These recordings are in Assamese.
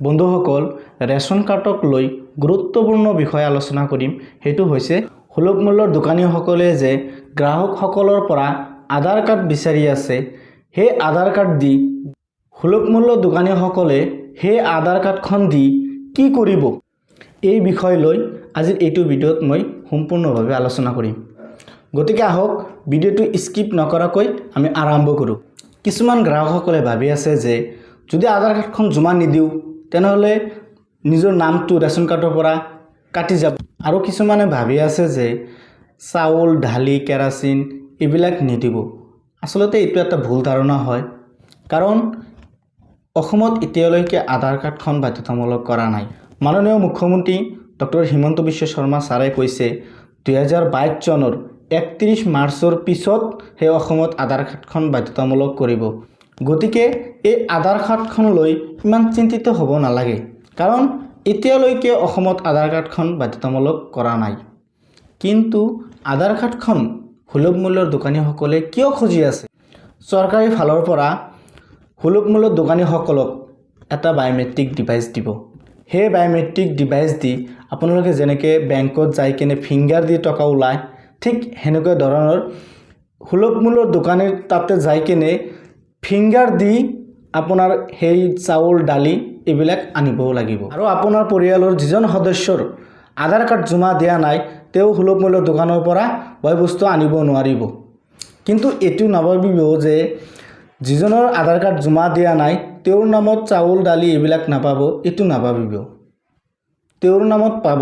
বন্ধুসকল, ৰেচন কাৰ্ডক লৈ গুৰুত্বপূৰ্ণ বিষয় আলোচনা কৰিম। সেইটো হৈছে সুলভ মূল্যৰ দোকানীসকলে যে গ্ৰাহকসকলৰ পৰা আধাৰ কাৰ্ড বিচাৰি আছে, সেই আধাৰ কাৰ্ড দি সুলভ মূল্যৰ দোকানীসকলে সেই আধাৰ কাৰ্ডখন দি কি কৰিব, এই বিষয় লৈ আজিৰ এইটো ভিডিঅ'ত মই সম্পূৰ্ণভাৱে আলোচনা কৰিম। গতিকে আহক, ভিডিঅ'টো স্কিপ নকৰাকৈ আমি আৰম্ভ কৰোঁ। কিছুমান গ্ৰাহকসকলে ভাবি আছে যে যদি আধাৰ কাৰ্ডখন জমা নিদিওঁ, তেনেহ'লে নিজৰ নামটো ৰেচন কাৰ্ডৰ পৰা কাটি যাব। আৰু কিছুমানে ভাবি আছে যে চাউল, দালি, কেৰাচিন এইবিলাক নিদিব। আচলতে এইটো এটা ভুল ধাৰণা হয়, কাৰণ অসমত এতিয়ালৈকে আধাৰ কাৰ্ডখন বাধ্যতামূলক কৰা নাই। মাননীয় মুখ্যমন্ত্ৰী ডক্টৰ হিমন্ত বিশ্ব শৰ্মা ছাৰে কৈছে, 2022 চনৰ 31 মাৰ্চৰ পিছত সেই অসমত আধাৰ কাৰ্ডখন বাধ্যতামূলক কৰিব। গতিকে এই আধাৰ কাৰ্ডখন লৈ ইমান চিন্তিত হ'ব নালাগে, কাৰণ এতিয়ালৈকে অসমত আধাৰ কাৰ্ডখন বাধ্যতামূলক কৰা নাই। কিন্তু আধাৰ কাৰ্ডখন সুলভ মূল্যৰ দোকানীসকলে কিয় খুজি আছে? চৰকাৰী ফালৰ পৰা সুলভ মূল্যৰ দোকানীসকলক এটা বায়'মেট্ৰিক ডিভাইচ দিব। সেই বায়'মেট্ৰিক ডিভাইচ দি আপোনালোকে যেনেকৈ বেংকত যাই কেনে ফিংগাৰ দি টকা ওলায়, ঠিক সেনেকুৱা ধৰণৰ সুলভ মূল্যৰ দোকানীৰ তাতে যাই কেনে ফিংগাৰ দি আপোনাৰ সেই চাউল, দালি এইবিলাক আনিবও লাগিব। আৰু আপোনাৰ পৰিয়ালৰ যিজন সদস্যৰ আধাৰ কাৰ্ড জমা দিয়া নাই, তেওঁ সুলভ মূল্যৰ দোকানৰ পৰা বয় বস্তু আনিব নোৱাৰিব। কিন্তু এইটো নাভাবিব যে যিজনৰ আধাৰ কাৰ্ড জমা দিয়া নাই, তেওঁৰ নামত চাউল, দালি এইবিলাক নাপাব। এইটো নাভাবিব। তেওঁৰ নামত পাব,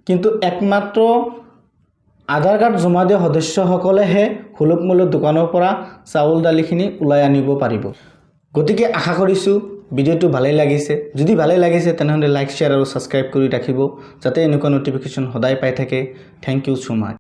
কিন্তু একমাত্ৰ আধাৰ কাৰ্ড জমা দিয়া সদস্যসকলেহে সুলভ মূল্যৰ দোকানৰ পৰা চাউল, দালিখিনি ওলাই আনিব পাৰিব। গতিকে আশা কৰিছোঁ ভিডিঅ'টো ভালেই লাগিছে। যদি ভালেই লাগিছে, তেনেহ'লে লাইক, শ্বেয়াৰ আৰু ছাবস্ক্ৰাইব কৰি ৰাখিব, যাতে এনেকুৱা ন'টিফিকেশ্যন সদায় পাই থাকে। Thank you so much.